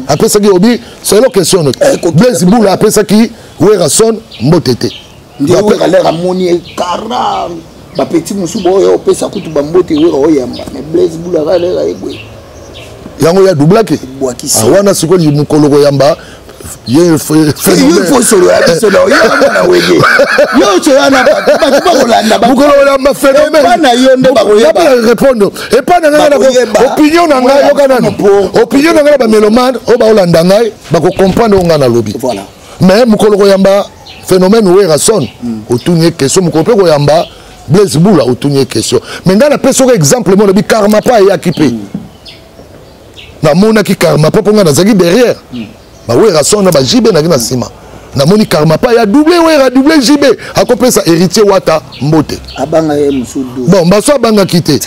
Apesaki obi selo question note. Eh, Blaise Bula apesaki Werrason mbote te. Nde Wera lere amoni ye kara bapeti mosusu boyo opesa kutu bambote Wera oyamba mais Blaise Bula kaka lere aye boye. Yango ya doublaki. Ebwakisi. Ah, wana sikoyo mokolo koyamba ye fo solo ya biso na yo mwana wenge yo solo na bato bakolanda mokolo koyamba phénomène na yo nde bakoyeba répondre epa na ngai opinion na ngai yoka nanu opinion na ngai na bamelomane oyo baolanda ngai bakocomprendre oyo ngai nalobi mais mokolo koyamba phénomène Werrason hmm. otuni ye question mokolo mpe koyamba Blaise Bula otuni ye question mais ngai napesi oko exemple mo lobi karma pa ayaki mpe hmm. namonaki karma pa mpo ngai nazalaki derrière hmm. ba Werrason na ba JB naki na nsima namoni karma pa ya double Wera double JB akopesa héritier Wata mbote abanga ye mosusu bon baso abangaki te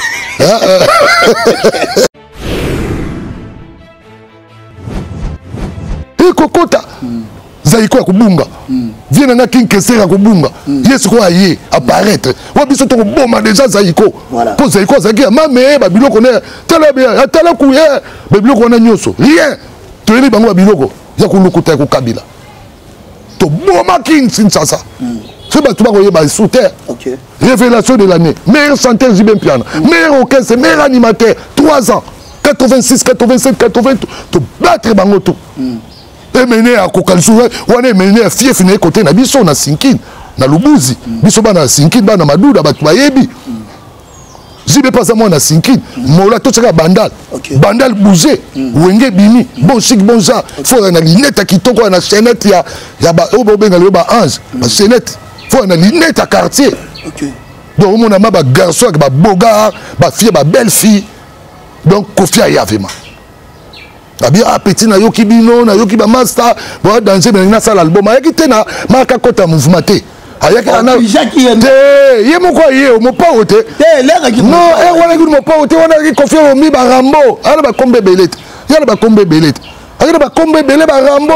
ekokota mm. zaiko ya kobunga mm. vie na nga king keser ya kobunga mm. ye sikoyo aye apparaître wa biso tokoboma deja zaiko mpo zaiko azalaki ya mame babiloko ne tala atala kuye babiloko wana nyonso rien toyebi bango babiloko ya kolukuta ya kokabila tobomaki Kinshasa mm. soki bato bakoyeba sous terre okay. révélation de l'année meilleur chanteur JB Mpiana mm. meilleur orchestre meilleur animateur 3 ans 86 87 80 tobattre bango tout mm. emene akoka lisusu wana emene ya fief na ye kote na biso na sinkine na lubuzi mm. biso bana ya sinkine bana maduda bato bayebi mm. JB mpe aza mwana sinkine mola totyaka bandal okay. bandal bouge mm. wenge ebimi mm. bon chic bon genre okay. fo na linete ya kitoko na chaînette ya, ya ba, oyo bobenga lelo ba ange mm. ba chaînette fo na linete ya quartier okay. donc omona ma bagarçon yaka babogar bafille babelle fille donc kofi aya vraiment abi ah petit nayoki bino nayoki bamasta boa danger me nasala album ayaki te na maka kota mouvement te ayaki te ye moko aye mopao te non e wana kutu mopao te wana ayaki kofi olomi barambo aya na bakombo ebele te ya na bakombo ebele te ayaki na bakombo ebele barambo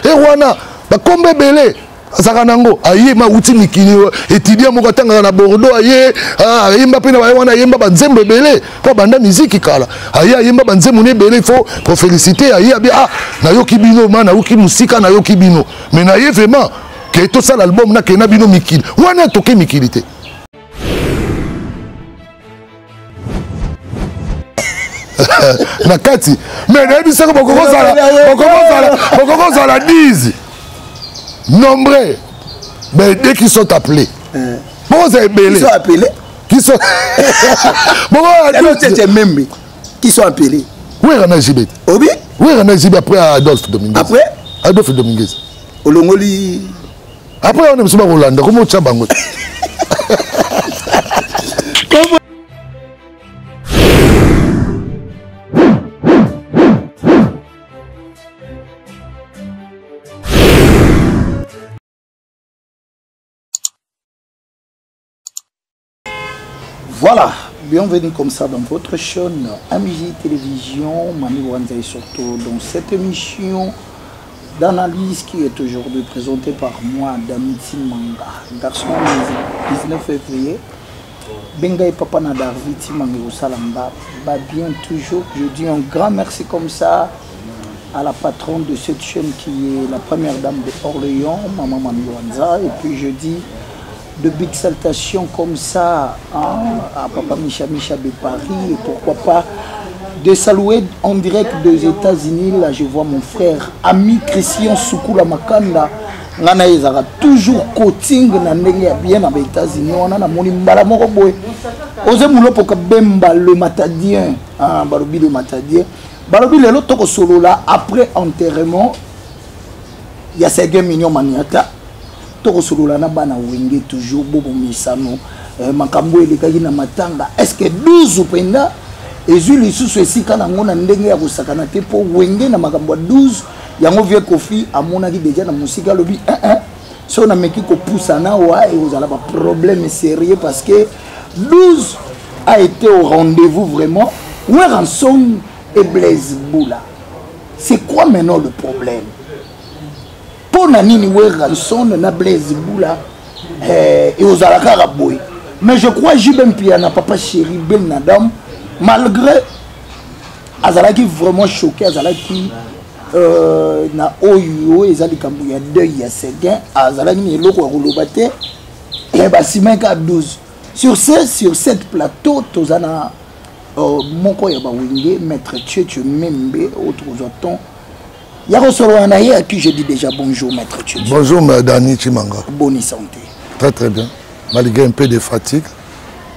e wana bakombo ebele azalaka nango aye ma awuti mikili étudiant moko atangaka na bordeaux aye ah, ayemba mpe na baye wana ayemba banzembo ebele mpo abanda miziki kala aye ayemba banzembo na ebele il faut kofélicité aye abi ah nayoki bino ma nayoki mosika nayoki bino mais naye vraiment ke tosala album nakende na bino mikili wana toke mikili te na kati mais nayebisaka bokokozala 10 nombre mais dès qu'ils sont appelés eh. bokozala ebele qui sont bokozala qui sont appelés wera na JB obi wera na JB après Adolphe Dominguez après Adolphe Dominguez olongoli après wana biso bakolanda komo otya bango Voilà, bienvenue comme ça dans votre chaîne AMJ Télévision, Mami Wanza et surtout dans cette émission d'analyse qui est aujourd'hui présentée par moi, Damiti Manga, garçon 19 février. Benga et papa Nadarvi Timanga Osalamba, va bien toujours. Je dis un grand merci comme ça à la patronne de cette chaîne qui est la première dame de Orléans, Maman Mami Wanza. Et puis je dis de big salutations comme ça hein, à Papa Micha Micha de Paris et pourquoi pas de saluer en direct des États-Unis. Là, je vois mon frère ami Christian Soukoula Makanda. nga na ye ezalaka toujours coaching na ndenge ya bien na ba États-Unis wana namoni mbala moko boye oze mulopo kabemba le matadien ah, balobi le matadien balobi lelo tokosolola après enterrement ya Seguin Mignon Maniata tokosolola na bana wenge toujours bobomisano eh, makambo elekaki na matanga est ce que 12 mpenza ezwi lisusu esika nango na ndenge ya kosakana te mpo wenge na makambo ya 12 yango vie kofi amonaki deja na mosika alobi eh, eh, soki nameki kopusana awa ekozala baproblème sérieux parce que 12 a été au rendez-vous vraiment Werrason et Blaise Boula c'est quoi maintenant le problème mpo na nini Werrason na Blaise Boula eh, ekozala kaka boye mais je crois JB Mpiana papa chéri Ben Nadam malgré azalaki vraiment choqué azalaki Na oyo eza likambo ya deuil ya Seguin, azalaki na eloko ya koloba te, basima ka 12. Sur ce, sur cette plateau, toza na moko ya bawenge, maître Tchetche Membe, oyo tokozwa ton ya kosolola na ye, à qui je dis déjà bonjour, maître Tchetche. Bonjour, Dani Chimanga. Bonne santé? Très très bien, malgré un peu de fatigue.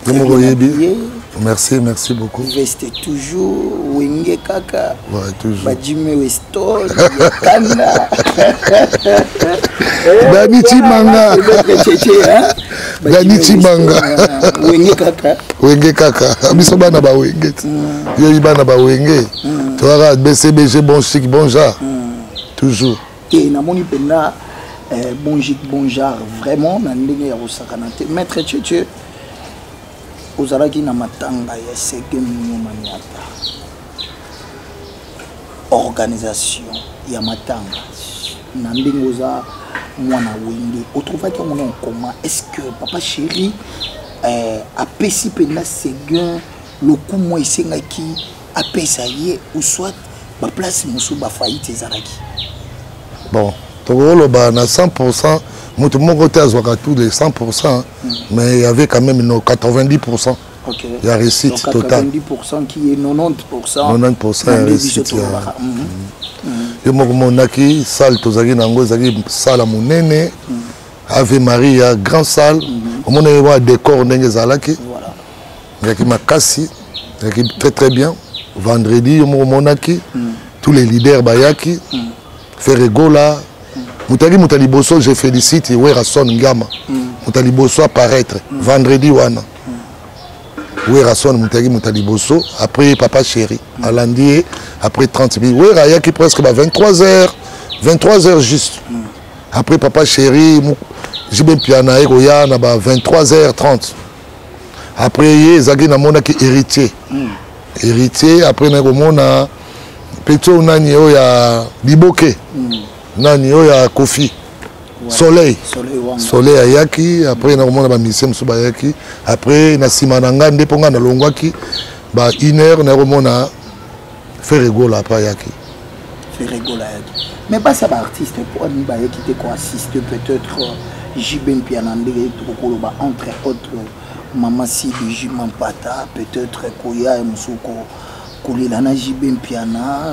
Ye moko oyebi. Merci, merci beaucoup. Veste toujours wenge kaka. Ouais, toujours. Bajime Weston kanda. Dani Chimanga, Dani Chimanga. Wenge kaka. Wenge kaka, biso bana bawenge ti yoyi, bana bawenge toyaka BCBG, bon chic bon genre, toujours. Te, namoni mpenza bon chic bon genre, vraiment na ndenge ya kosakana te. Maître Tchetche, ozalaki na matanga ya Sege Mignon Maniata. Organisation ya matanga, na ndenge oza mwana wenge, otrouvaki yango na comment? Est ce que papa chéri apesi mpenza Seguin lokumu esengaki apesa ye, ou soit baplace mosusu bafaillite ezalaki? Bon, tokoloba na 100, moto moko te azwaka tous les 100, mais il y avait quand même nos 90 ya réussite. Donc, totale. 90% qui est 90%. 90% ya réussite. Ya yo moko monaki salle tozalaki nango, ezalaki salle ya monene, Ave Marie ya grand salle. Omonaki mwa décor ndenge ezalaki, ezalaki makasi, ezalaki très très bien. Vendredi, yo moko omonaki tous les leaders bayaki. Ferre Gola moto ayaki moto ya liboso. Je félicite Werason Ngama, moto ya liboso apparaître vendredi wana. Werason moto ayaki moto ya liboso, après papa chéri alandi ye après 30 minutes. Wera ayaki presque ba 23 heures, 23 heures juste. Après papa chéri, JB Mpiana aye koya na ba 23 heures 30. Après ye ezalaki, namonaki Héritier, Héritier. Après naye komona petit oyo nani, oyo ya liboke, nani oyo ya Kofi, Soleil. Soleil ayaki. Après nakomona bamusicien mosusu bayaki. Après na nsima na ngai nde, mpo ngai nalongwaki ba une heure, nakomona Ferre Gola après ayaki. Ferre Gola ayaki, mais basi ya baartiste mpo ani bayaki te koassiste peut-être JB Mpiana, ndenge tokokoloba, entre autres mama Sidi Jimampata, peut-être koya mosusu kolela na JB Mpiana,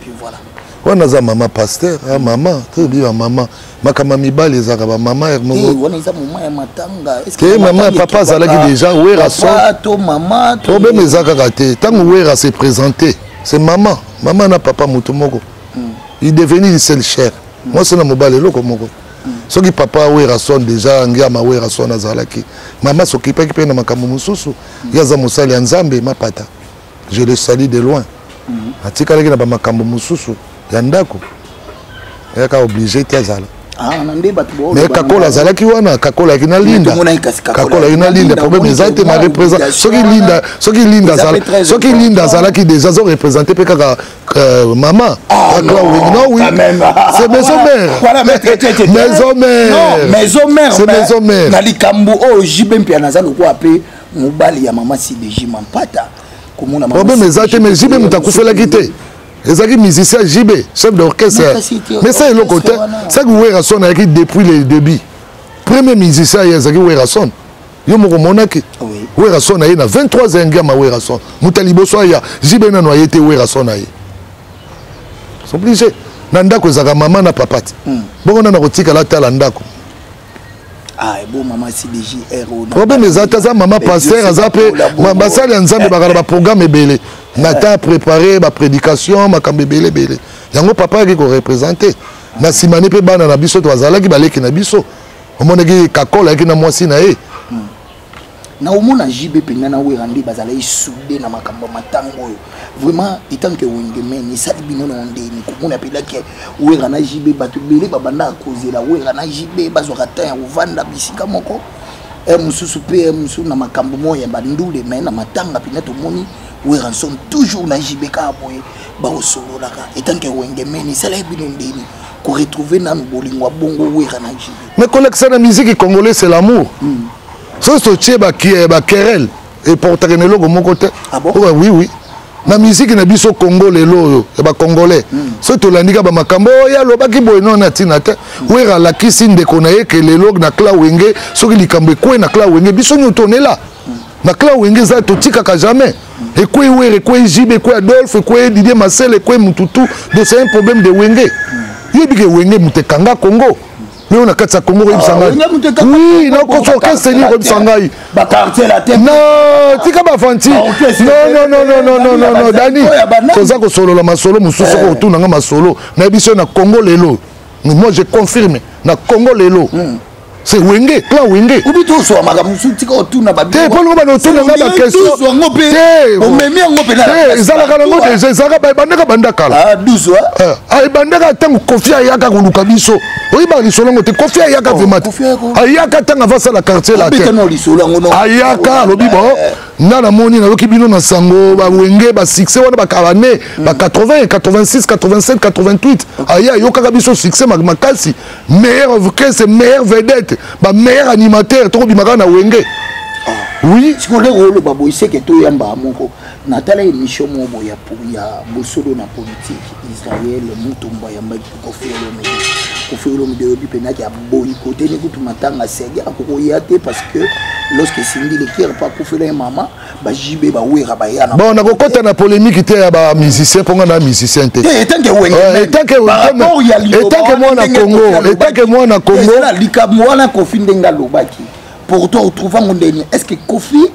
puis voilà. Wana aza mama pasteur, mama toyebi bamama, makambo ya mibali ezalaka bamama. Wana eza moma ya matanga. Te, mama, papa azalaki déjà, Werason. To mama. Problème eza kaka te. Ntango Wera se présenté, c'est mama, mama na papa motu moko, il devenu une seule chair, mwasi na mobali eloko moko. Soki papa Werason déjà, Ngiama Werason azalaki, mama sokipaki mpe na makambo mosusu. Ye aza mosali ya Nzambe, mapata, je le salue de loin. Atikalaki na bamakambo mosusu ya ndako, eyaka obligé te azala. Mais Kakola azalaki wana, Kakola ayaki na Linda, Kakola ayaki na Linda. Problème eza te. Ma représente soki Linda azalaki déjà, azoreprésente mpe kaka mama. Non, oui, c'est maison mère, maison mère. Maison mère. C'est maison mère. Na likambo oyo, JB Mpiana naza lokola mpe mobali ya mama Sideji Mampata, komona. Problème eza te, mais JB moto akufelaki te, ezalaki musicien JB, chef d'orchestre. Mais ça eloko te. Saki Werason ayaki depuis le début, premier musicien ye ezalaki Werason. Yo moko omonaki Werason aye na 23 heures. Ngiama Werason moto ya liboso aya, JB nano aye te, Werason aye. C'est obligé, na ndako ezalaka mama na papa te. Bongo nana kotikala atala ndako. Problème eza te. Aza mama pasteur, aza mpe basali ya Nzambe, bakala baprogramme ebele na temps préparé, baprédication, makambo ebele ebele. Yango papa ayaki koreprésente. Na nsima ne mpe bana na biso to azalaki, baleki na biso, omonaki Kakola ayaki na mwasi na ye. Na omona JB mpenza na Wera nde bazalaki soudé na makambo ya matango oyo. Vraiment, etant que wengemen, esali bino na ndeni komona mpelaki Wera na JB? Bato ebele babandaka kozela Wera na JB bazwaka temps ya kovanda bisika moko mosusu mpe mosusu na makambo moko ya bandule. Mais na matanga mpenza tomoni Werrason toujours na JB kaka boye bakosololaka. Etant que wengemen, esalaki bino ndeni koretrouve nanu bolingo ya bongo, Wera na JB? Mais kolekisa na musique congolais, c'est l'amour. Soki totie baquerelle, eportaka na eloko moko te. Ah bon? Oui. Na musique na biso Congo lelo oyo ya bacongolais, soki tolandi kaka bamakambo oyo alobaki boye, no na ntina te. Wera alakisi ndeko na ye ke lelo na clan Wenge, soki likambo ekwei na clan Wenge, biso nyonso tonela na clan Wenge. Eza totikaka jamais. Ekwei Wera, ekwei JB, ekwei Adolphe, ekwei Didier Masel, ekwei mututu. Donc c'est un problème de Wenge. Yebi ke Wenge moto ekanga Congo. Lelo na kati ya Congo, koyebisa ngai, oui, nakosa orchestre nini koyebisa ngai? Non, tika bafanti. Non, non, non, non, non, non, non, Dani, toza kosolola masolo mosusu. Soki otuna nga masolo, nayebi so na Congo lelo, moi je confirme, na Congo lelo c'est Wenge, clan Wenge. Obi tozwa makambo mosusu, tika otuna. Te, mpo longo bana otuna nga baquestion te. Omemi yango. Te, ezalaka nango déjà, ezalaka, ebandaka banda kala. Ebandaka ntango Kofi ayaka koluka biso. Oyebaka lisolo yango te? Kofi ayaka vraiment te, ayaka ntango avasala Quartier Latin. Ayaka, alobi: "Bon, nga namoni, nayoki bino na sango bawenge basuccès wana bakabane ba 80, 86, 87, 88." Aye, ayokaka biso succès makasi, meilleur orchestre, meilleur vedette, bameilleur animateur, tokobimaka na Wenge, oui. Sikoyo ndenge oloba boye, seke toyamba moko. Natala émission moko boye ya bosolo na politique, Israel Mutombo ayambaki Kofi Olomide. Kofi Olomide oyebi mpenaki aboyi kote ni kutu matanga sege akokoya te, parce que lorsque Cindy Le Cœur mpo akufela ye mama, baJB, bawera baya na Bon, nakokɔta na polémique te ya bamusicien, mpo nga na musicien te. Etanke Etanke mwana Congo, etanke mwana Congo. Likambo wana Kofi ndenge alobaki, pour toi otrouvango ndeni? Est ce que Kofi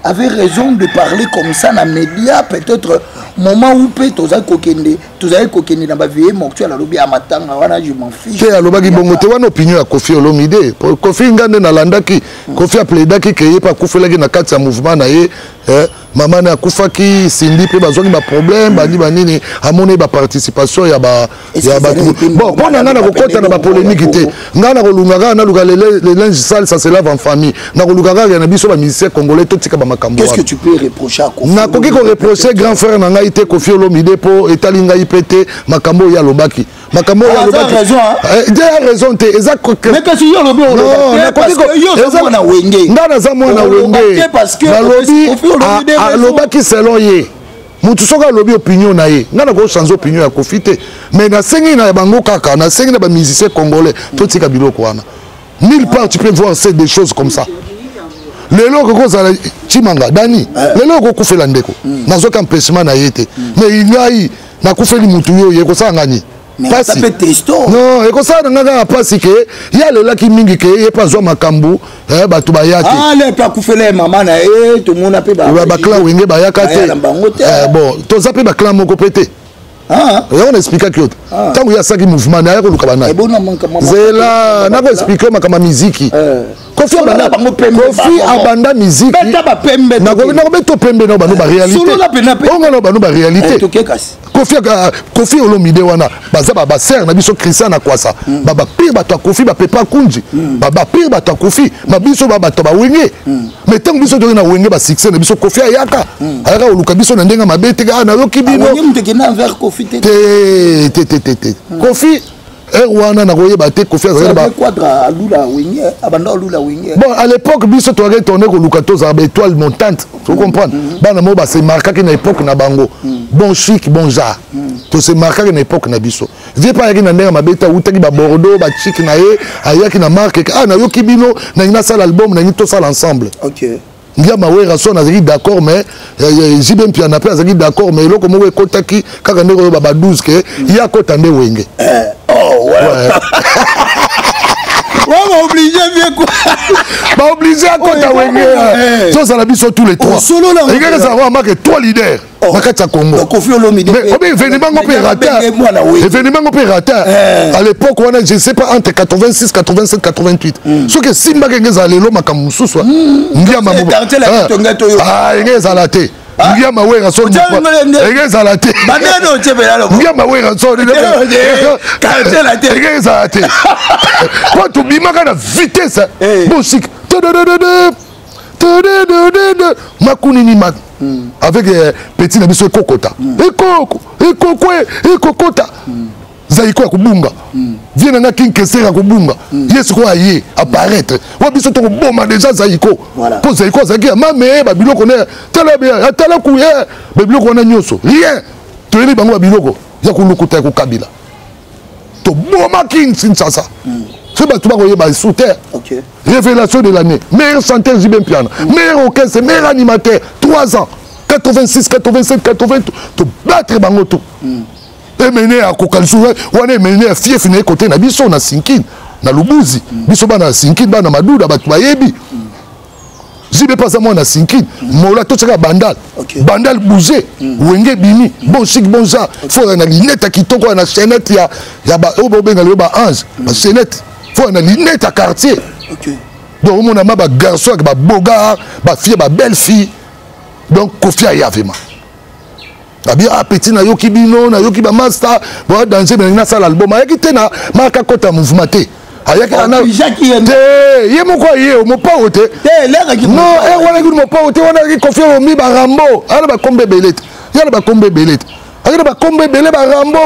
avait raison de parler comme ça na média, peut-être moment où mpe tozali kokende na baveillée mortuaire? Alobi ya matanga wana, je m'en fiche. Te, alobaki bongo te. Wana opinion ya Kofi Olomide. Kofi, nga nde nalandaki Kofi, aplaidaki ke ye mpe akufelaki na kati ya mouvement na ye. Mama na akufaki, Cindy mpe bazwaki baproblème, bani banini, amoni baparticipation ya bato. Bon, mpo na ngai, nakokɔta na bapolémique te. Ngai nakolunga kaka, naluka le linge sale, ça se lave en famille. Nakoluka kaka na biso bamusicien congolais, totika bamakambo. Nakoki koreproche grand frère na ngai te, Kofi Olomide, mpo etali ngai mpe te. Makambo oyo alobaki, makambo oyo alobaki te, ya raison te. Eza nga naza mwana Wenge. Nalobi alobaki selon ye. Motu soki alobi opinion na ye, ngai nakochange opinion ya Kofi te. Mais nasengi na bango kaka, nasengi na bamusicien congolais, totika biloko wana. Nulle part tu peux voir c'est des choses comme ça. Lelo okoki kozala Cimanga Dani, lelo okokufela ndeko, nazwaki empêchement na ye te. Mais ngai nakufeli mutu, yo ye ekosala nga nini? Pasi non, ekosala na nga kaka mpasi ke ye alelaki mingi, ke ye mpe azwa makambo, bato baya te. Akufela mama na ye, tomona mpe. Baclan Wenge bayaka te. Bon, toza mpe baclan moko mpe te. Yango na expliquaki yo te. Ntango ye asalaki mouvement na aya koluka banani, zela nakoexplike makambo ya miziki. Kofi abanda miziki, nakobeta pembe na bano baréalité, onga na bano baréalité. Kofi Olomide wana baza basere na biso, Christian na Kwasa, bapire bato ya Kofi, bapepa kunji, bapire bato ya Kofi, babiso bato bawenge. Mais ntango biso toki na Wenge, basuccès na biso, Kofi ayaka, ayaka koluka biso na ndenge mabe te. Nayoki bino te, te, te, te, te. Kofi heure wana nakoyeba te. Kofi azalaki, bon, à l'époque biso toyaki tourne koluka tozala baétoile montante, tu comprendre? Bana moko base marquaki na époque na bango, bon chic, bon genre, tose marquaki na époque na biso. Vieux mpe ayaki na ndenge mabe te. Awutaki babordeaux, bachik na ye, ayaki na marque: "Ah, nayoki bino, nangi nasala album, nangi tosala ensemble." Ngiama Wera so nazalaki d'accord, mais JB Mpiana mpe azalaki d'accord. Mais eloko moko ekotaki kaka ndenge oyo ba 12 ke ye akota nde Wenge. Oh, ouais. Baoblige bien quoi. Baoblige akota Wenge, tozala biso tous les trois. Ekeke ezala marque trois leaders na kati ya Congo. Obe événement ngo mpe raté, événement ngo mpe raté à l'époque wana, je sais pas, entre 86, 87, 88. Soki esimbaki, enge ezala lelo makambo mosusu. Ngiama enge ezala te, Ngiama Wera so enge ezala te, Ngiama Wera so enge ezala te, po tobimaka na vitesse bosik makunini avec petit na biso ekokota, ekoko, ekokwe, ekokota. Zaiko ya kobunga. Vie na nga King Kester ya kobunga. Ye sikoyo aye apparaître. Wa biso tokoboma déjà Zaiko. Mpo Zaiko azalaki ya mame babiloko na tala atala kuye babiloko wana nyonso. Rien. Toyeli bango babiloko ya kolukuta ya kokabila. Tobomaki Kinshasa. Soki bato bakoyeba sous terre. Révélation de l'année. Meilleur chanteur JB Mpiana. Meilleur orchestre, meilleur animateur. 3 ans. 86, 87, 88. Tobattre bango tout. Emene akoka lisusu wana, emene ya fief na ye kote na biso na Sinkine, na Lubuzi. Biso bana ya Sinkine, bana Maduda, bato bayebi JB mpe aza mwana Sinkine. Mola totiaka Bandal. Bandal bouge, Wenge bimi, bon chic bon genre. Faut na lunette ya kitoko, na chaînette ya oyo bobenga lelo ba ange, ba chaînette. Faut na lunette ya quartier. Donc omona ma bagarçon yaka babogar, bafille, babelle fille. Donc Kofi aya vraiment abi: "Ah petit, nayoki bino, nayoki bamaster boya danger, me nasala album." Ayaki te na maka kota mouvement te, ayaki te, ye moko aye mopao te. Non, ere wana ekini mopao te, wana ayaki Kofi Olomi, barambo aya na bakombo ebele te, ya na bakombo ebele te, ayaki na bakombo ebele, barambo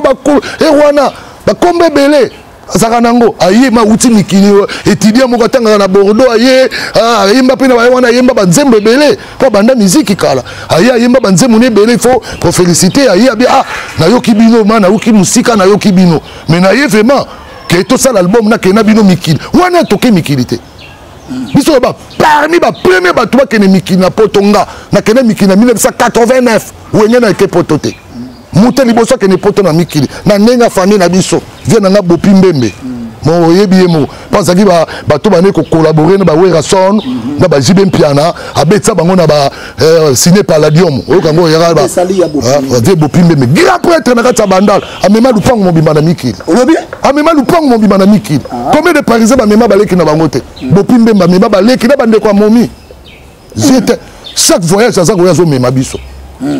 ere wana, bakombo ebele azalaka nango. Aye ma awuti mikili, étudiant moko atangaka na Bordeaux, aye ayemba mpe na baye wana, ayemba banzembo ebele mpo abanda miziki kala. Aye ayemba banzembo na ebele, il faut koféliciter. Aye abi: "Ah, nayoki bino ma nayoki mosika, nayoki bino, mais naye vraiment ke tosala album, nakende na bino mikili." Wana toke mikili te, biso ba parmi bapremier bato bakende mikili na poto. Nga nakende mikili na 1989, Wenge na eke poto te. Moto liboso akende poto na mikili na ndenge afandi na biso, vie na nga Bopi Mbembe mo, oyebi ye moko mpo azalaki bato bande kocollaborer na baWerason na baJB Mpiana, abetisa bango na ba Ciné Palladium. Oyoka yango oyaka vie Bopi Mbembe, grand prêtre na kati ya Bandal, amema lupango mobimba na mikili, amema lupango mobimba na mikili. Combien de Parisien bamema baleki na bango te? Bopi Mbembe amema baleki na bandeko ya momi te. Chaque voyage aza koya, azomema biso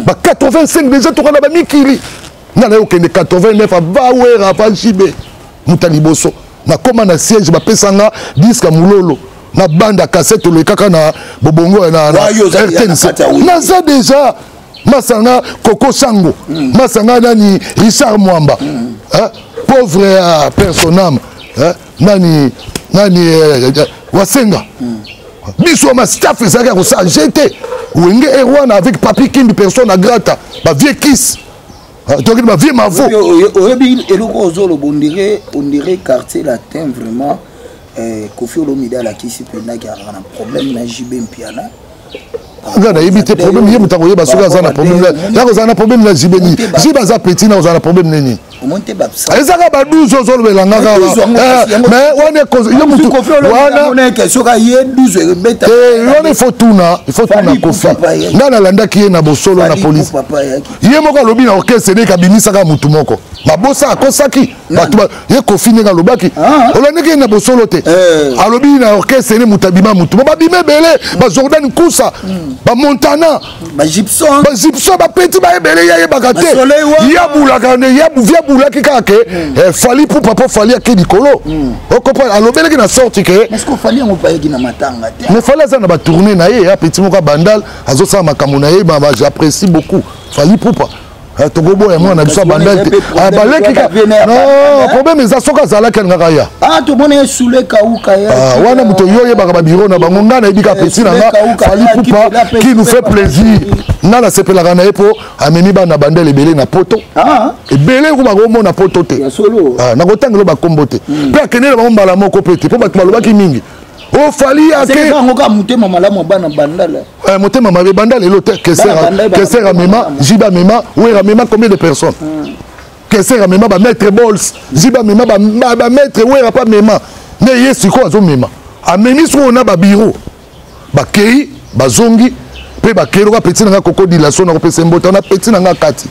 ba 85 déjà toka na bamikili. Nga na ye okende 89 ava Wera, ava JB, moto ya liboso nakóma na siège, bapesanga disque ya mololo na bande ya cassette, oloyi kaka na bobongo na RTNC. Naza déjà masanga Koko Sango, masanga nani, Richard Mwamba, pauvre père son âme, nani nani, Wasenga. Biso ma staff ezalaki ya kosala gt Wenge Erwana avec Papi Kimbi, personne à grata, bavieux kis, tokini bavieux Mavo. Oyebi eloko ozoloba, on dirait Quartier Latin vraiment, Kofi Olomide alakisi mpendaki azalaka na problème na JB Mpiana. Nga nayebi te problème ye, moto akoyeba soki aza na problème. Ya kozala na problème na JB nini? JB aza petit, na kozala na problème nini? Ezaka ba 12 ozolobela nga kaka, mais wana ye mutu wana wana il faut tuna Kofi. Nga nalandaki ye na bosolo na polise, ye moko alobi na orchestre ndenge abimisaka mutu moko mabosa, akosaki bato. Ye Kofi ndenge alobaki, olandaki ye na bosolo te, alobi na orchestre ne moto abima mutu mo, babima ebele, baJordan Kusa, baMontana, baGibson, bapeti baebele, ye ayebaka te. Ye abulaka, ye abulaki kaka ke Fally Ipupa, mpo Fally ake likolo, ocomprendre? Alobelaki na sorte ke mais Fally aza na batournée na ye, apeti moko abandal, azosala makambo na ye. J'apprécie beaucoup Fally Ipupa, tokoboya mwana na biso abandal te, baleki. Non, problème eza soki azalaki alingaka ya wana moto yo oyebaka babiro na bango. Ngai nayebi ka petit na nga Fally Ipupa qui nous fait plaisir. Ngai nasepelaka na ye mpo amemi bana Bandele ebele na poto, ebele ko bakomona poto te, nakotangela bakombo te, mpe akende na bango mbala moko mpe te, mpo bato balobaki mingi ofali ake motema malamu bana Bandala. Motema mabe banda lelo te. Keser amema, JB amema, Wera amema combien de personnes? Keser amema bamaître Bols, JB amema bamaître, Wera mpe amema. Nde ye sikoyo azomema, amemi sikoyo na babiro, bakei, bazongi mpe bakei loka petit na nga Koko Dilaso, nakopesa mbota na petit na nga kati.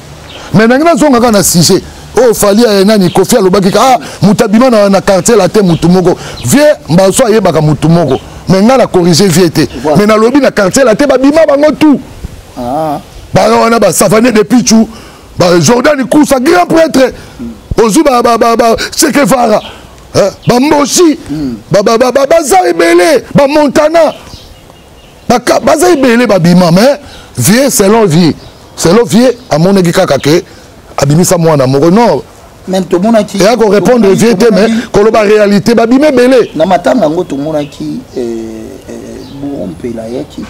Mais nangi nazonga kaka na sujet oyo Fally ya nani, Kofi alobaki ka ah, moto abima na Quartier Latin mutu moko, vieux Mbaso ayebaka mutu moko, mais ngai na corrige vieux te, mais nalobi na Quartier Latin babima bango tout. Baka wana basavane de Pichu, baJordan Kusa, grand prêtre, ozwi Chekevara, bambosi, baza ebele, baMontana baza ebele babima. Mais vieux, selon vieux amonaki kaka ke abimisa mwana moko, non. Mais tomonaki eya korépondre vie te, mais koloba réalité, babima ebele. Na matanga yango tomonaki Bouro Mpela ayaki,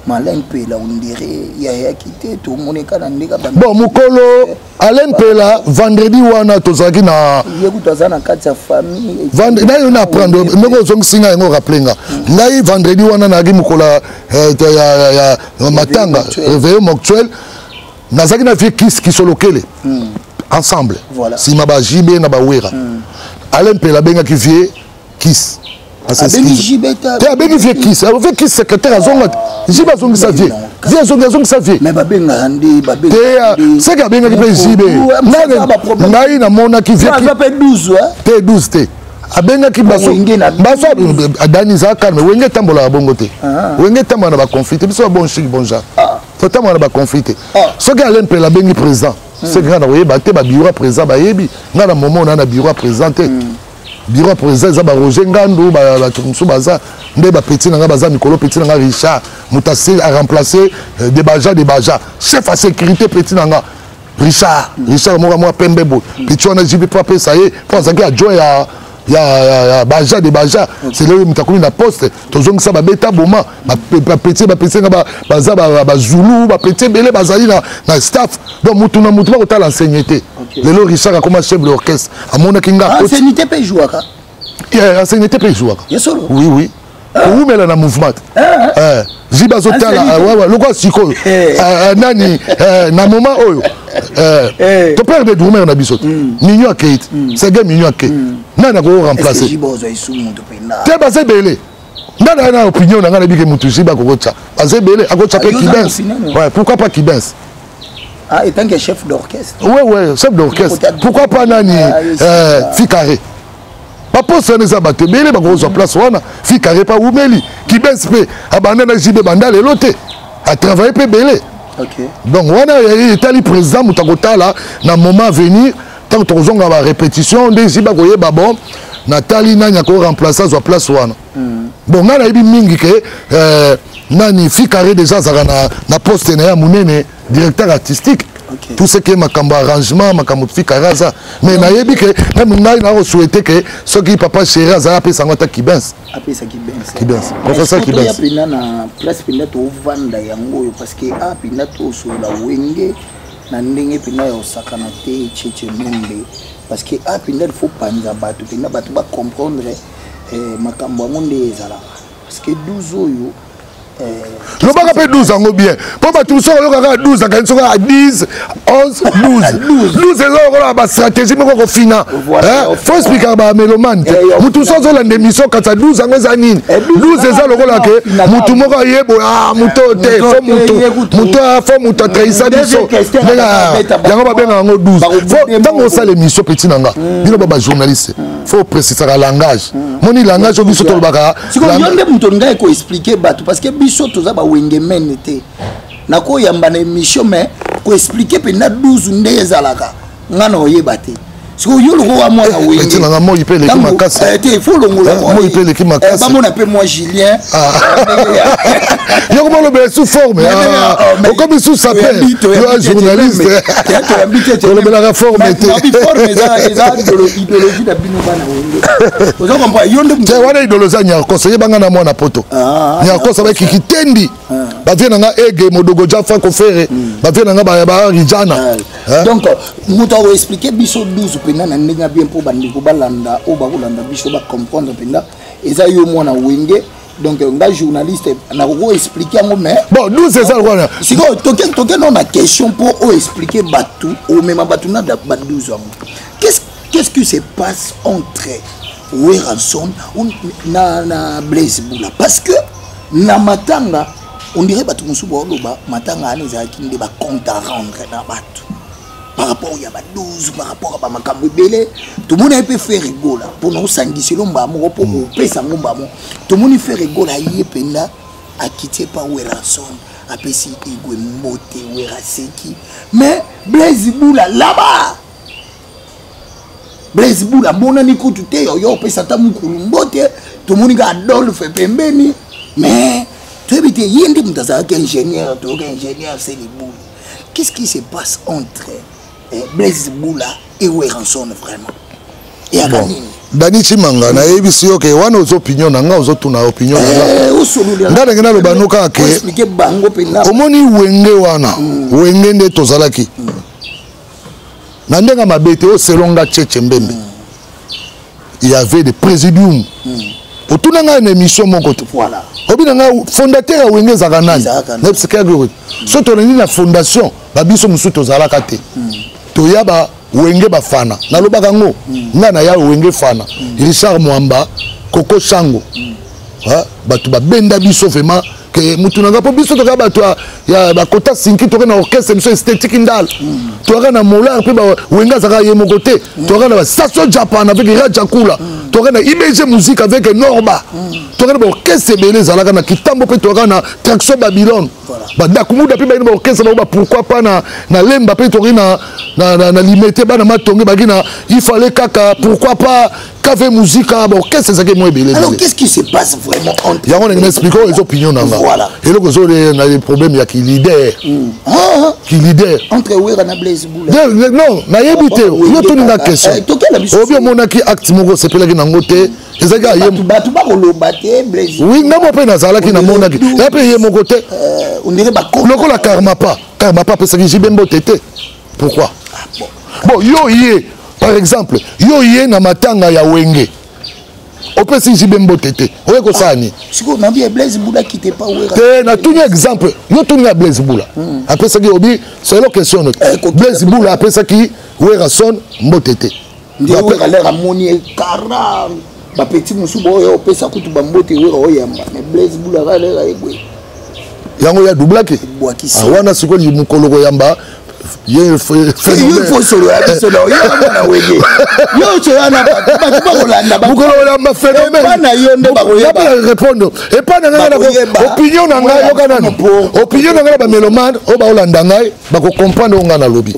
Malin Mpela ondire yayaki te, tomoneka na ndenge. Bon, mokolo Alain Mpela, vendredi wana tozalaki na Ye kutu aza na kati ya famille. Nayo na apprendre ndenge ozongisi ngai yango, rappeler nga ngai vendredi wana nayaki mokolo ya matanga, réveillon mortuaire. Nazalaki na vieux Kis Kisolokele ensemble, nsima ba JB na bawera. Alain Mpela abengaki vieux Kis te, abengi vieux Kis, vieux Kis secrétaire azonga, JB azongisa vieux, vieux azongi, azongisa vieux. Mais babengaka nde. Te, seke abengaki mpe JB. Ngai namonaki vieux te, 12 te, abengaki baso baso adani eza calme. Wenge etambolaka bongo te, wenge etambola na baconflit te. Biso ba bon chic bon genre totambola na baconflit te. Soki Alain Mpela abengi président, soki ngai na koyeba te, babureau ya président bayebi. Ngai na momo na bureau ya président te. Bureau ya président eza baRoger Ngandu, bato mosusu baza nde bapeti na ngai, baza mikolo. Petit na ngai Richard, moto aremplace de baja, de baja chef ya sécurité, petit na nga Richard, Richard moko mwa pembe boye, petit wana JB mpo apesa ye, mpo azalaki adjoint ya baja de baja. C'est lelo moto akomi na poste, tozongisa babeta boma bapeti, bapeti nga baza bazulu, bapeti ebele bazali na staff. Donc mutu na mutu bakotala enseigné te. Lelo Richard akoma chef de l'orchestre, amonaki nga. Ancienneté mpe ejouaka? Ancienneté mpe ejouaka, oui, kowumela na mouvement te. JB azotala lokola sikoyo nani na moment oyo toperdre drummer na biso te, Minio akei te, Sege Minio akei, nani akoko remplacer te? Baza ebele. Nga na opinion na nga, nayebi ke motu JB akokotya, baza ebele, akotya mpe Kibens. Ouais, pourquoi pas Kibens? Ah, étant que chef d'orchestre. Ouais, chef d'orchestre. Pourquoi pas nani, Ficarré? Baposte wana eza bato ebele bakozwa place wana. Ficarré mpa umeli, Kibens mpe abanda na JB, banda lelo te, atravaille mpe ebele. Donc wana etali président, moto akotala na moment à venir, ntango tokozonga barépétition nde esi bakoyeba. Bon, natali nani akoremplace, azwa place wana. Bon, ngai nayebi mingi ke nani, Ficarré déjà azalaka na poste na ye ya monene, directeur artistique. Tout ce qui est makambo arrangement, makambo, Ficarré aza. Mais nayebi ke même ngai nakosouhaite ke soki Papa Chéri azala, apesa yango ata Kibens. Apesa Kibens. Kibens, professeur Kibens. Mpenza na place mpenza tovanda yango oyo, parce que a mpenza tosolola wenge na ndenge mpenza ya kosakana te, Cheche Membe, parce que a mpenza il faut panza bato mpenza, bato bacomprendre makambo yango nde ezalaka, parce que 12 oyo. Lobaka mpe 12 yango bien, mpo bato mosusu oyokaka 12, akanisi soki a 10, 11, 12. 12 eza lokola bastratégie moko kofina. Faut expliquaka bamélomane te. Motu mosusu azolanda émission kati ya 12 yango eza nini. 12 eza lokola ke motu moko aye boye, ah, moto te, fo motu, moto, fo moto atrahisa biso, yango babengaka yango 12. Ntango osala émission, petit na nga, bino ba bajournaliste, faut précisaka langage. Moni langage oyo biso tolobaka. Sikoyo yo nde moto ngai koexpliquer bato, parce que biso toza bawengemene te. Nakoyamba na émission, mais koexpliquer mpenza 12 nde ezalaka, nga na oyeba te. Sikoyo yo lokola mwana wenge moi mpe eleki makasi. Te, faut longola. Moi mpe eleki makasi. Bamona mpe mwa Julien. Yo koma olobela sous forme, okomi sous sapeur. Yo journaliste, olobelaka forme te. Eza idéologie na bino bana wenge, oza comprendre yo nde te. Wana idéologie ya Nyarkoso, yebanga na mwana poto. Nyarkoso abaki kitendi, bavie na nga ege modogo jafa kofere, bavie na nga barijana. Donc moto akoexpliquer biso 12 mpenza na ndenge ya bien, mpo bandeko balanda, oyo bakolanda biso bacomprendre mpenza, eza yo mwana wenge. Donc nga journaliste nakoki expliquer yango, mais Bon, 12 eza lokola Sikoyo toke no na question mpo oyo expliquer bato, omema bato na ba 12 yango. Qu'est-ce qui se passe entre Werrason na Blaise Bula? Parce que na matanga, on dirait bato mosusu baoloba matanga wana ezalaki nde bacompte à rendre na bato par rapport ya ba 12, par rapport ya bamakambo ebele. Tomoni ye mpe Ferre Gola, mpona osangiselo mbaa moko, mpo kopesa yango mbaa moko. Tomoni Ferre Gola ye mpenza akiti epa Werrason, apesi Igwe mbote, Wera seki. Mais Blaise Bula là-bas, Blaise Bula amonani kutu te. Oyo opesa ata mokulu mbote, tomoni ka Adolphe pembeni, mais toyebi te ye nde moto azalaki ingénieur. Toyoka ingénieur Seli Bula. Qu'est-ce qui se passe entre Blaise Bula? et Werrason vraiment eyaka Bon. nini? Dani Chimanga, nayebisi yo ke wana ozo opinion na nga, ozotuna opinion na nga. Osololi. Nga ndenge naloba no kaka ke Oexpliquer bango mpenza. Omoni Wenge wana, Wenge nde tozalaki na ndenge ya mabe te. Oyo selon nga, Cheche Mbembe, il y avait des présidium. Otuna ngai na émission moko te. Obi na ngai, fondateur ya Wenge ezalaka nani? Ezalaka nani? Nayebisaka so tolandi na fondation, babiso mosusu tozalaka te. Toya ba Wenge bafana, nalobaka yango, ngai na ya Wenge fana, Richard Mwamba, Koko Sango. Ah, bato babenda biso vraiment ke mutu na nga, mpo biso toka bato ya bakota sinki, toka na orchestre biso Esthétique Ndala, toyaka na Molar mpe Wenge azalaka ye moko te. Toyaka na bastation Japan avec Rajakula, toyaka na IBG Musique avec Norba, toyaka na baorchestre ebele ezalaka na Kitambo, mpe toyaka na Traction Babylone. Badakumuda mpe bayini baorchestre bango ba pourquoi pas na Lemba, mpe toki na Limete, bana Matonge baki na Ifale kaka, pourquoi pas Cave Musica, baorchestre ezalaki mo ebele. Alors, qu'est-ce qui se passe vraiment entre Yango ndenge na expliquer, oyo eza opinion na nga. Eloko ezo na problème ya kileader. Ah, ah, Kileader. Entre Wera na Blaise Bula. Non, nayebi te, yo toninga question. Tokela biso. Obi omonaki acte moko osepelaki nango te, ezalaki aye. Bato bakoloba te, Blaise. Oui, nga mo mpe nazalaki, namonaki ya mpe ye moko te. On dirait bako Lokola Karmapa, Karmapa apesaki JB mbote te, pourquoi? Bon, yo ye par exemple, yo ye na matanga ya Wenge, opesi JB mbote te, oye kosala nini? Sikoyo nabi Blaise Bula kite pa Wera. Te, natuni exemple, yo tuni ya Blaise Bula apesaki, obi selo question no. Blaise Bula apesaki Werason mbote te. Nde Wera lere amoni ekara bapeti mosusu boyo opesa kutu bambote, Wera oyamba, mais Blaise Bula kaka lere ayebwe. Yango ya doublaki. Ebwakisi. Ah, wana sikoyo mokolo koyamba ye. Yo fo solo ya biso na yo mwana Wenge, yo soya na bato bakolanda. Mokolo koyamba. Epa na yo nde bakoyeba. Phénomène répondre epa na ngai. Bakoyeba. Opinion na ngai, yoka nani, opinion na ngai na bamélomane oyo baolanda ngai, bakocomprendre oyo ngai nalobi.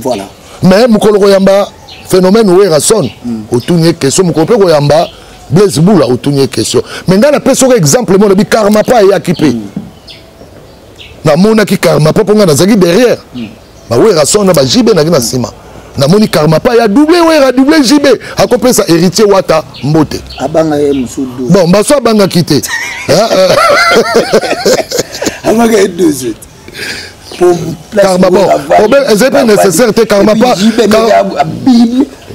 Mais mokolo koyamba phénomène Werason, otuni ye question. Mokolo mpe koyamba Blaise Bula, otuni ye question. Mais ngai napesi oko exemple mo, lobi Karmapa eyaki mpe namonaki Karmapa, mpo ngai nazalaki derrière baWerason na baJB, naki na nsima, namoni Karmapa ya double Wera, double JB, akopesa Héritier Wata mbote. Abanga ye mosusu. Bon, baso abangaki te. Abanga ye deux. Karma, bon, problème ezali mpe nécessaire te, Karmapa.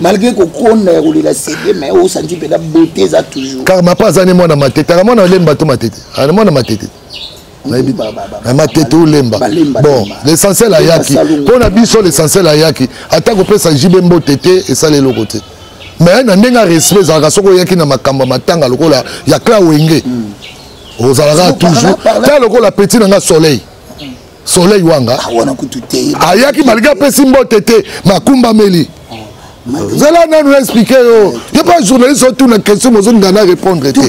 Malgré kokonda ya kolela CD, mais osanti mpenza beauté eza toujours. Karmapa aza ne mwana Matete, aka mwana Lemba to Matete, ana mwana Matete, nayebi na Matete olemba. Bon, l'essentiel ayaki mpo na biso, l'essentiel ayaki, ata kopesa JB mbote te esala eloko te. Mais na ndenge ya respect ezalaka, soki oyaki na makambo ya matanga lokola ya clan Wenge, ozalaka toujours ta lokola petit na nga Soleil, Soleil Wanga. Wana kutu te. Ayaki, malgré apesi mbote te, makumbameli. Zala nanu expliquer yo, yo mpa journaliste, otuna question, mozolinga na répondre te.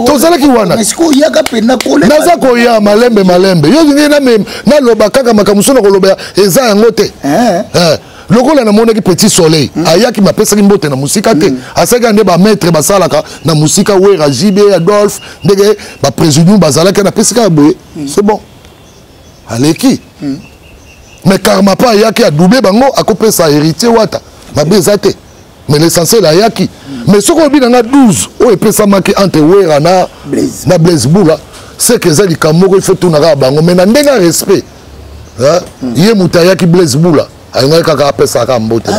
Tozalaki wana. Oyaka mpenza kola. Naza koya malembe malembe. Yo olingi naloba kaka makambo so na koloba eza yango te. Lokola namonaki petit Soleil ayaki, bapesaki mbote na mosika te, asalaki nde bamaître basalaka na mosika, Wera, JB, Adolphe, ndenge baprésident bazalaki, napesi kaka boye, c'est bon, aleki. Mais Karmapa ayaki, adouble bango, akopesa Héritier Wata, mabe eza te. Mais l'essentiel ayaki. Mais soki oyebi na nga 12 oyo epesamaki entre Wera na Blaise Bula, c'est que eza likambo moko, il faut tuna kaka bango. Mais na ndenge ya respect, ye moto ayaki, Blaise Bula alingaki kaka apesaka mbote.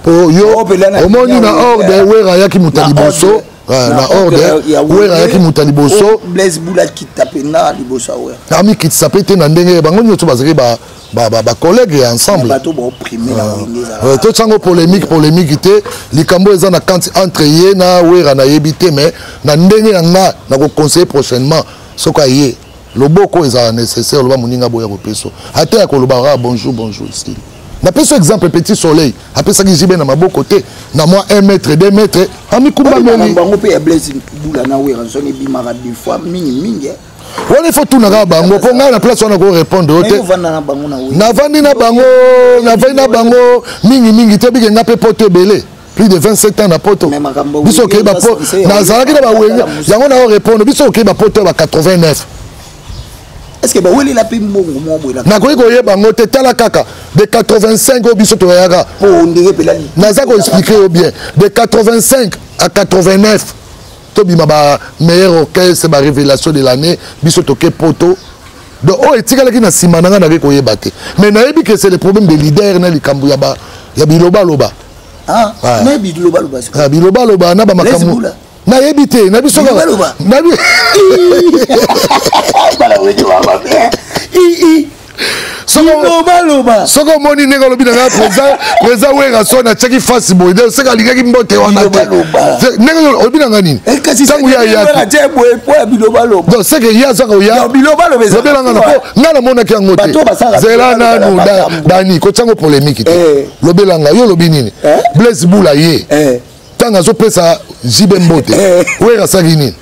Po yo omoni na ordre, Wera ayaki moto ya liboso na ordre, Wera ayaki moto ya liboso. Blaise Bula kita mpenza liboso ya Wera. Amikitisa mpe te na ndenge bango nyonso bazalaki bacollègue ya ensemble. Bato baoprime na Wenge ezalaka. Totiango polémique, polémique te. Likambo eza na kati entre ye na Wera, nayebi te. Mais na ndenge ya nga, nakoconseiller prochainement, soki aye, loboko ezala nécessaire, oloba moninga boya kopesa, ata ya koloba kaka bonjour, bonjour, style. Napesi exemple, petit Soleil apesaki JB na maboko te, na mwa 1 mètre, 2 mètre, amikumbameli. Bango mpe ya Blaise Bula na Werason ebimaka des fois mingimingi. Wana ifo tuna kaka bango, mpo ngai na place wana korépondre yo te. Ovanda na bango na Wenge. Navandi na bango, navandi na bango mingimingi te, bike nga mpe poto ebele, plus de 27 ans na poto. Mais makambo biso Wenge okei eza bapo censé ya nazalaki na Wenge, bawenge. mosika. Yango na orépondre, biso okei bapoto ya ba 89. Est-ce que bawelela mpe mbongo moko boye? Nakoki koyeba yango te. Tala kaka de 85 oyo biso toyaka. Po ndenge mpela. Naza koexpliquer yo bien. De 85 à 89, tobima ba meilleur orchestre, ba révélation de l'année. Biso toke poto. Donc oyo etikalaki na nsima na ngai, nake koyeba te, mais nayebi que c'est le problème de leader na likambo ya bilobaloba. Ah, Ouais. na bilobaloba. Ah, bilobaloba na bamakambo. Bula. Nayebi te na biso kaka. Bilobaloba. Bala wenge baba i bilobaloba. Soki omoni ndenge olobi na ngai, président Werrason atiaki face boye, donc seke alingaki mbote wana te. Bilobaloba. Ndenge olobi na ngai nini? Kasi ntango ye ayaki tie boye po ya bilobaloba. Donc seke ye azaka oya. Bilobaloba ezalaka lobelanga na po ngai namonaki yango te. Bato basalaka zela bilobaloba nanu na makambo. Dani kotiango polémique te. Eh. Lobelanga yo, olobi nini? Eh. Blaise Bula ye, ntango azopesa JB mbote, Wera asalaki nini?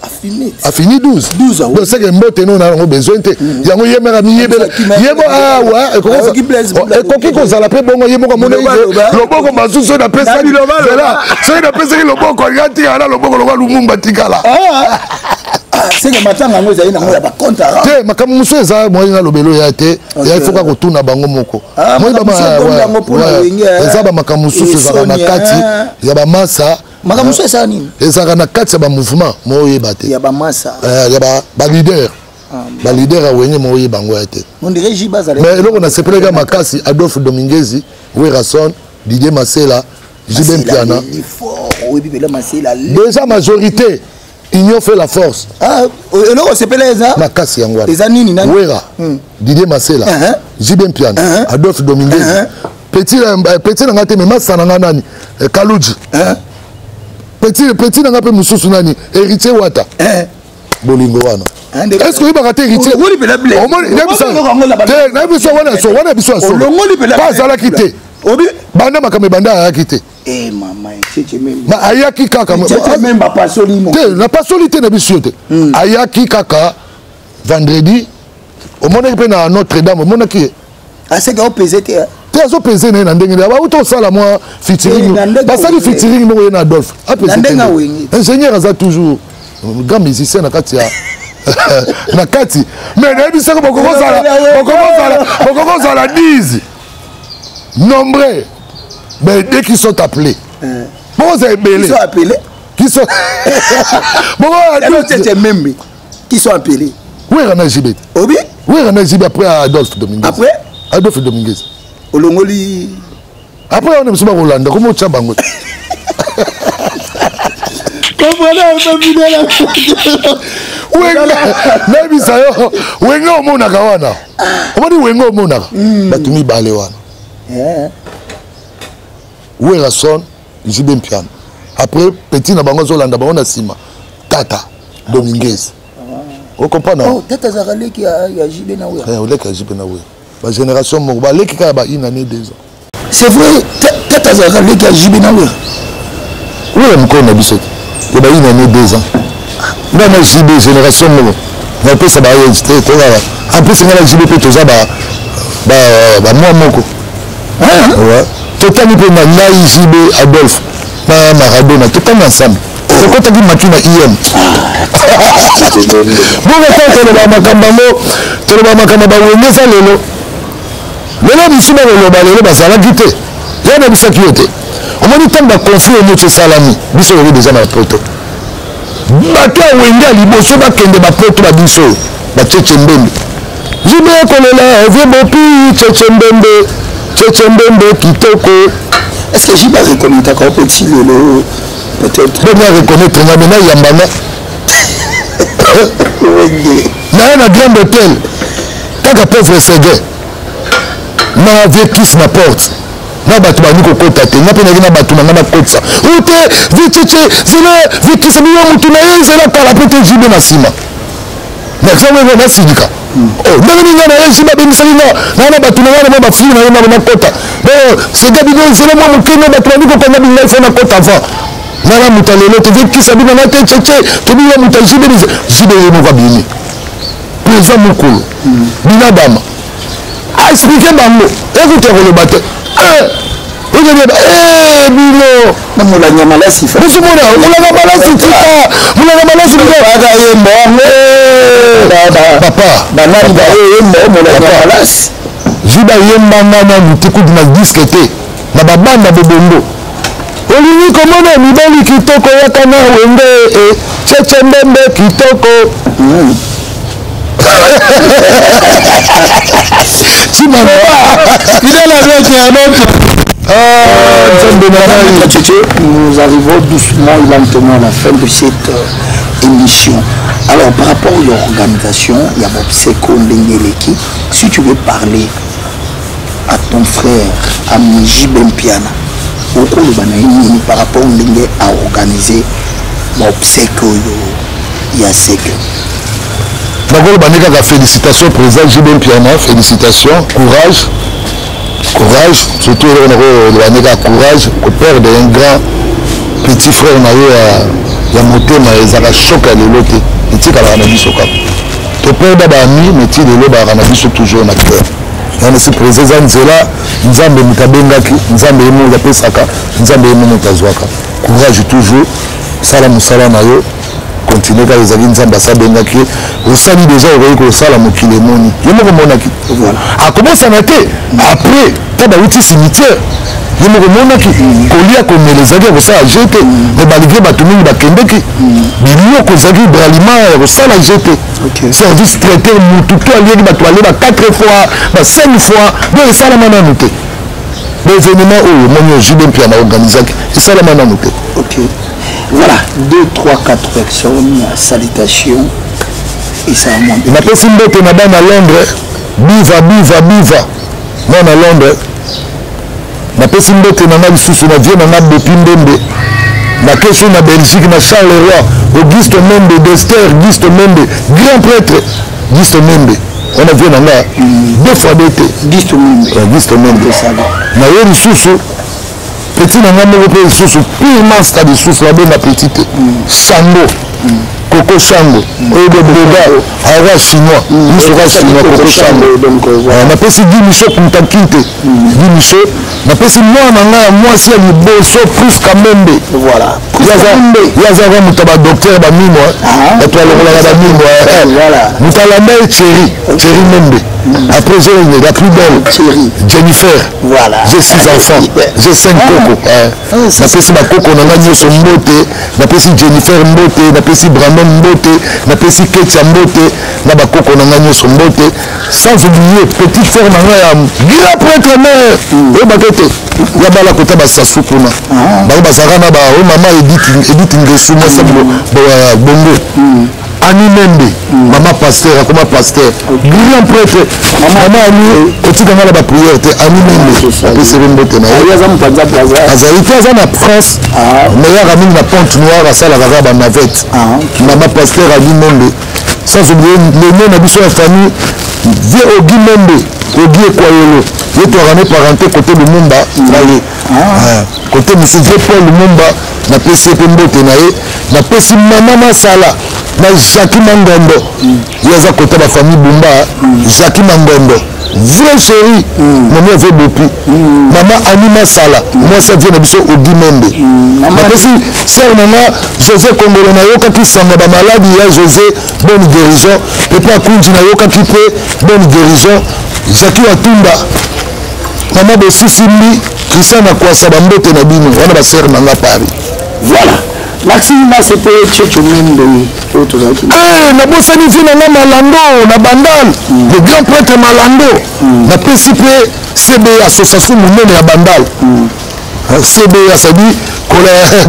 Afini. Afini 12. 12, ah oui. Donc seke mbote no na yango besoin te. Yango ye meka miyebela ye mo awa. Ayoki Blaise Bula. Ekoki kozala mpe bongo, ye moko amoni Bilobaloba. loboko masusu oyo napesaki. Na bilobaloba. Zela, soki napesaki loboko, alinga tikala na loboko lokwa Lumumba tikala. Seke matanga yango ezali nango ya bacompte. Te, makambo mosusu eza moyi nalobela oya te. Ok. Ya ifoka kotuna bango moko. Ah, Moi, makambo mosusu ebombi yango mpona wenge, eh. Eza bamakambo mosusu ezalaka na Esoni, kati eh. ya bamasa. Makambo mosusu esala nini? Ezalaka na kati ya bamouvement mo oyeba te. Ya bamasa. Ya baleader, baleader ya wenge mo oyeba yango ya te. On dirait JB azala. Mais eloko nasepelaki makasi, Adolphe Dominguezi, Werrason, Didier Masela, JB Mpiana. Fort, oyebi mpela Masela. Déjà majorité, union fait la force. Ah, eloko osepela eza makasi yango wana. Eza nini, nani? Wera, Didier Masela, JB Mpiana, Adolphe Dominguez, petit na nga te, mais masa na nga nani, Kaluji, petit na nga mpe mosusu nani, Héritier Wata. Bolingo wana, est ce que oyebaka te Héritier? Olongoli mpela Blaise. Omoni, Olongoli yango na te, nayebi biso wana so wana biso ya solo. Olongoli mpela Pa azalaki te. Obi. Banda makambo ebanda, ayaki te. Eh, mama Cheche Memba. Ma ayaki kaka. Cheche Memba pasoli mo. Te, napasoli te na biso yo te. Ayaki kaka vendredi, omonaki mpe na Notre Dame, omonaki ye. Aseke opese te, eh. Te, azopese na ye na ndenge nini? Bauti osala mwa featuring. Eh, na ndenge Basali awenge. featuring moko ye na Adolphe. Apese Na te ndenge nde. awenge. Ingénieur aza toujours grand musicien na kati, mais nayebisaka bokokozala 10 nombreux, mais dès qu'ils sont appelés, bokozala Qui ebele. sont appelés? Qui sont Yalo Cheche Membe qui sont appelés? Wera na JB. Obi. Wera na JB, après Adolphe Dominguez. Après? Adolphe Dominguez. Olongoli. Après wana biso bakolanda komo otya bango te. Comprenez un peu fidèle. Wenge, nayebisa yo, wenge omonaka wana, omoni wenge omonaka bato mibale wana: Werrason, JB Mpiana. Après petit na bango azolanda bango na nsima, Tata Dominguez. Ocomprendre? Oh, tata azalaka leki ya JB na Wera? Oleki ya JB na Wera, bagénération moko, baleki kaka ba une année, 2 ans. C'est vrai, tata azalaka leki ya JB na Wera? Wera mokolo na biso te, ya ba une année, 2 ans. Nga na JB génération moko, napesa ba te tokaka. En plus nga na JB mpe toza bamwa moko. Ouais. Totali mpe na ngai, JB, Adolphe na Maradona, totali ensemble, tokotaki maki na im bongo. Ntango toloba makambo yango, toloba makambo bawenge eza lelo. Lelo misu bakoloba lelo bazalaki te. Ya nayebisaki yo te, omoni ntango baconflit oyo nyonso esalami, biso lobi deja na poto, bato ya wenge ya liboso bakende bapoto, babiso oyo bacheche mbembe, JB ekolela vie bopi, cheche mbembe, cheche mbembe kitoko. Est ce que JB areconnaîtraka o petit lelo peut-être? Bongo areconnaître nga, me nayambanga. Wenge. Naye na Grande Hôtel kaka, pauvre Seguin na viekis na porte na bato bandi kokota te. Nga mpe nayaki na bato na nga, nakotisa oyo te, vicheche zela, viekisa biyo motu na ye zela kala mpe te. JB na nsima nasango nasilika. Oh, ndenge nini nga na ye, JB abengisaki nga naa na bato na nga na mwa bafille na ye na nakota. Bon, Seguin bino zela mwa moke, bato bandi kokanga bingai, fo nakota avant. Nga na moto alelo te, viekisa bino nga te, cheche tobinga moto ya JB. JB ye moko abimi président mokolo binadama, aexpliquer bango ekuta koloba te. Ozoyeba bino. Na molanga malasi. Biso mona molanga malasi, tika molanga malasi. Aka yemba. Papa, banani baoyemba omolaka palasi. JB ayembanga nanu te kutu na disque te, na babanda bobongo. Olingi komona mibali kitoko, yaka na Wenge e cheche mbembe kitoko. Chimanga. Fidèle avec un autre. Ah, Nzambe na ngai. Nous arrivons doucement et lentement à la fin de cette émission. Alors, par rapport à l'organisation, il y a Bobseko Ndengeleki. Si tu veux parler à ton frère, à JB Mpiana, okoloba na ye nini par rapport ndenge aorganiser baobsèques oyo ya seke? Nakoloba nde kaka félicitation, président JB Mpiana, félicitation, courage, courage. Surtout eloko nakoloba nde kaka courage. Koperdre un grand petit frère na yo ya motema ezalaka choc ya lelo te, etikalaka na biso kaka. Toperda baami, mais ti lelo bazalaka na biso toujours na cœur. Wana si président eza nzela. Nzambe moto abengaki, Nzambe ye moto apesaka, Nzambe ye moto azwaka. Courage toujours, sala mosala na yo, continue kaka. Ezalaki Nzambe asi abengaki ye, osali déjà, okoki kosala, mokili emoni, ye moko omonaki, akobosana te. Après ta bauti cimetière, ye moko omonaki kolia komela ezalaki ya kosala je te, mais malgré bato mingi bakendeki, biloko ezalaki bralima ya kosala je te. Service traiteur, mutu to aliaki, bato balie ba 4 fois, ba 5 fois. Donc esalama nanu te baévénement oyo omoni oyo JB Mpiana organisaki, esalama nanu te. Ok, voilà, 2, 3, 4 personnes, salutations et ça moi. Napesi mbote na bana Londres, biva biva biva mwana Londres. Napesi mbote na nga lisusu na vie na nga Bopi Mbembe, nakeso na Belgique, na Charleroi, Auguste Membe, Dester Auguste Membe, grand prêtre Auguste Membe wana, vie na nga deux fois deux te. Auguste Membe. Auguste Membe. Na ye lisusu petit na nga moko mpe lisusu pire master lisusu nabenga petit te, Sango Koko Shango oyo de boga awa chinois, misoka chinois, Koko Shango. Napesi Gi Miso Kuntakinte, Gi Miso. Napesi mwana na ngai ya mwasi ya liboso, Priska Membe. Ye azalaka moto ya badocteur bamino, bato balongolaka bamino. Moto alanda ye Thierry, Thierry Membe. Après j'ai la plus belle. Jennifer. J'ai six enfants, j'ai cinq koko. Napesi bakoko na ngai nyonso mbote. Napesi Jennifer mbote, napesi Brandon mbote, napesi Ketia mbote, na bakoko na ngai nyonso mbote. Sans oublier petite sœur na ngai ya grand prêtre mère, oyebaka ete ya bala kota basasu kuna, bango bazalaka na oyo mama Edith Ngesu, mwasi bongo Ani Membe, mama pasteur, akoma pasteur, grand prêtre. Mama Ani, otika nga na baprière te. Ani Membe, apeseli mbote na ye. Azali te, aza na France, mais yaka mingi na Pointe Noire, asalaka kaka banavette. Mama pasteur Ani Membe. Sans oublier lene na biso ya famille, vie Ogi Membe, Ogi Ekwayolo, ye toyaka ne parenté côté Lumumba na ye côté mosusu, vie Paul Lumumba, napesi ye mpe mbote na ye. Napesi mama Masala na Jacki Mangondo, ye aza kota bafamille Bumba. Jacki Mangondo, vrai chéri, mami ave bopi, mama Ani Masala, mwasi avie na biso Ogi Membe. Napesi sœur na nga José Kongolo, nayokaki sango bamaladi ya José, bonne guérison. Pepe Akunji, nayokaki mpe bonne guérison. Jacki Watunda, mama Bosisimbi, Christian Nakwasa, bambote na bino wana, basœur na nga Paris. Voilà. Merci, là c'était Tchétcho Membe. Nabosani vie na nga Malando na Bandal, le grand prêtre Malando. Napesi mpe CBA, association monene ya Bandal. CBA, c'est-à-dire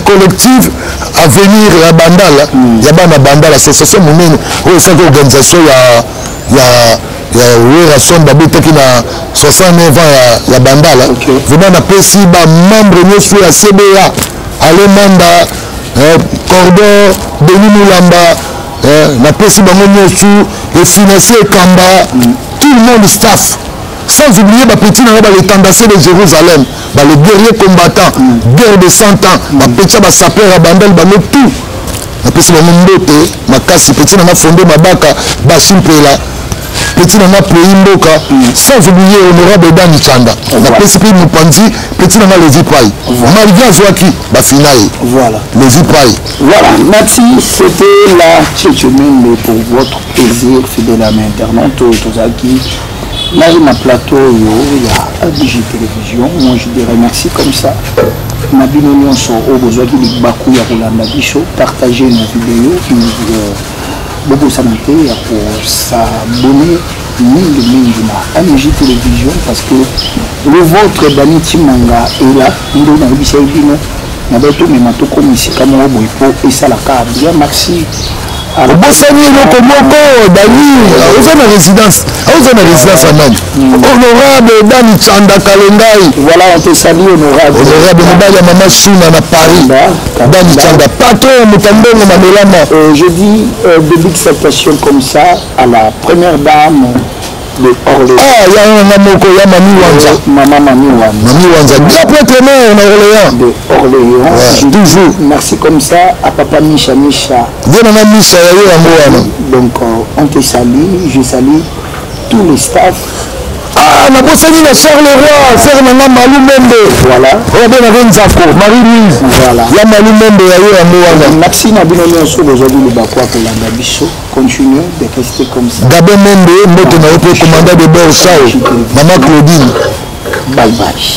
Collective Avenir ya Bandal, ya bana Bandal, association monene oyo esalaki organisation ya Werrason, babetaki na 69 ans ya Bandal. Vraiment napesi bamembre nyonso ya CBA, Alemanda, Cordon, Beni Mulamba, napesi bango nyonso, efinancier Ekamba, tout le monde, staff. Sans oublier bapeti na nga baletendancier de Jérusalem, bale guerrier combattant, guerre de 100 ans, bapeti ya basapeur ya Bandal, bango tout napesi bango mbote makasi. Peti na nga Fonde Mabaka, Basi Mpela. Petit na nga Ployi Mboka, sans oublier honorable Dani Chanda. Napesi mpe mopanzi petit na nga Levi Pai, malgré azwaki bafina ye. Voilà. Levi Pai. Voilà, merci. C'était la Tchétchemende pour votre plaisir, fidèle à internaute. Tozaki, là, na plateau, yo, il y a ABG Télévision. Moi, je dirais merci comme ça. Na bino nyonso oyo bozwaki libaku ya kolanda biso, partager nos vidéos, bobosana te ya kos'abonner mingi mingi na AMJ Télévision, parce que le vôtre Dani Timanga est là. Nde nayebisaki bino na bai tomema tokóma esika moko boye mpo esalaka bien. Merci. Obosani eloko moko, Dani. Oza na résidence, oza na résidence ya nani? Honorable Dani Chanda Kalengai. Voilà, on te salue, honorable. Honorable, mobali ya mama Suna na Paris, Dani Chanda, patron Motambongo Mamelama. Je dis de big salutations comme ça à la première dame de Orléans. Ah, ya nga moko, ya Mami Wanza. Maman Mami Wanza. Mami Wanza, grand prêtre mère na Orléans. De Orléans. Ouais, Je dis toujours. merci comme ça à papa Misha Misha. Vie nanga Misha, ya ye yango wana. Donc on te salue, je salue tous les staffs. Ah, nabosani na Charles Roi, frère nanga Malu Membe. Voilà. Oyo abengaka Nzako Marie Louise. Voilà. Ya Malu Membe, ya ye yango wana. Merci na bino nyonso bozwaki libaku ya kolanda biso. Continuez de rester comme ça. Gabin Membe, mbote na yo mpe, commandant de bord Sao, mama Claudine. Bye bye.